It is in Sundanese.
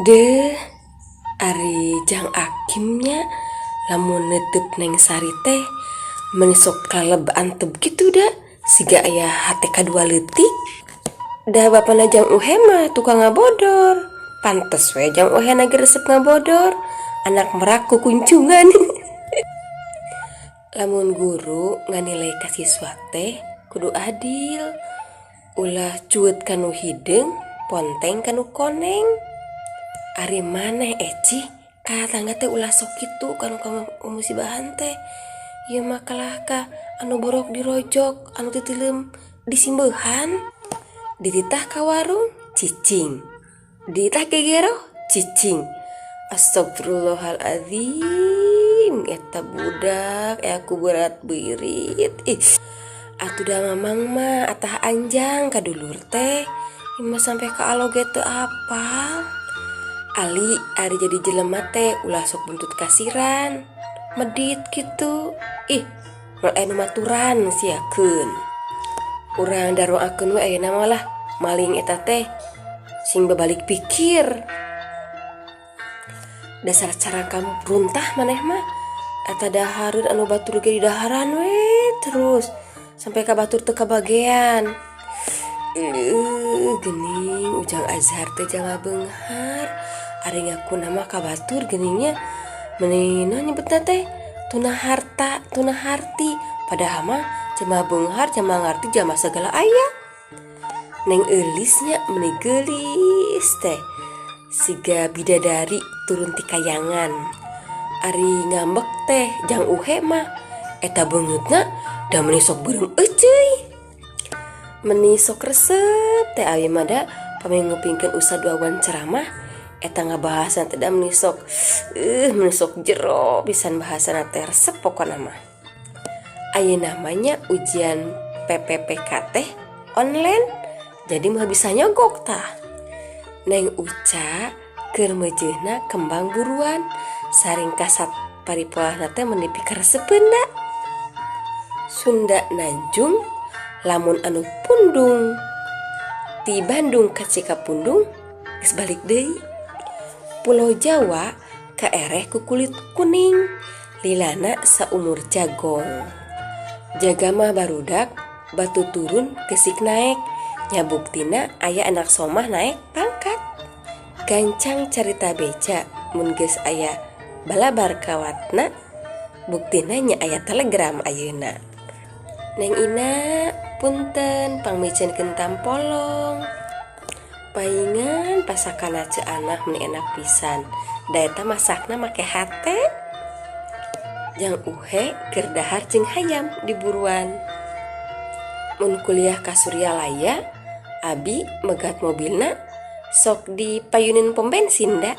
Deh, ari Jang Akim nya lamun neuteub Neng Sari teh meni sok kaleb antep kitu da, siga aya hate kadua leutik. Da bapana Jang Uhe mah tukang ngabodor, pantes we Jang Uhe na ge resep ngabodor, anak merak kukuncungan. Lamun guru nganilai ka siswa teh kudu adil. Ulah cueut ka nu hideung, ponteng ka nu koneng. Ari maneh Eci, ka tatangga teh ulah sok kitu ka nu kamusibahan teh. Ieu mah kalah ka anu borok dirojok, anu titileum disimbeuhan. Dititah ka warung, cicing. Dititah gegero, cicing. Astagfirullahaladzim, eta budak aya ku berat beurit. Ih, atuh da mamang mah atah anjang ka dulur teh. Ieu mah sampe ka alo ge teu apal. Ali ari jadi jelema teh ulah sok buntut kasiran, medit kitu. Ih, moal aya nu maturan siakeun. Urang daroakeun we ayeuna mah lah maling eta teh sing babalik pikir. Dasar carangkam runtah maneh mah eta dahareun anu batur ge didaharan we terus sampai ka batur teu kabagean. Eueuh geuning Ujang Azhar teh jalma beunghar ari ngakuna mah ka batur geuning nya meni naon nyebutna teh tuna harta tuna harti padahal mah jalma beunghar jalma ngarti jalma sagala aya. Neng Eulis nya meni geulis teh siga bidadari turun ti kayangan. Ari ngambek teh Jang Uhe mah eta beungeutna da meni sok beureum euceuy. Meni sok resep teh abi mah da pami ngupingkeun Ustad Wawan ceramah eta ngabahasna teh da meni sok meni sok jero pisan bahasana teh resep pokona mah. Ayeuna mah nya ujian PPPK teh online jadi moal bisa nyogok tah. Neng Uca keur meujeuna kembang buruan saring kasat paripolahna teh meni pikaresepeun da. Sunda Nanjung lamun anu pundung ti Bandung ka Cikapundung geus balik deui. Pulo Jawa kaereh ku kulit kuning lilana saumur jagong. Jaga mah barudak batu turun geusik naek nya buktina aya anak somah naek pangkat. Gancang carita beca mun geus aya balabar kawatna buktina nya aya telegram ayeuna. Neng Ina punten pangmiceunkeun tampolong. Paingan pasakana Ceu Anah meni enak pisan da eta masakna make hate. Jang Uhe keur dahar jeung hayam di buruan. Mun kuliah ka Suryalaya abi megat mobilna sok dipayunin pom bensin da.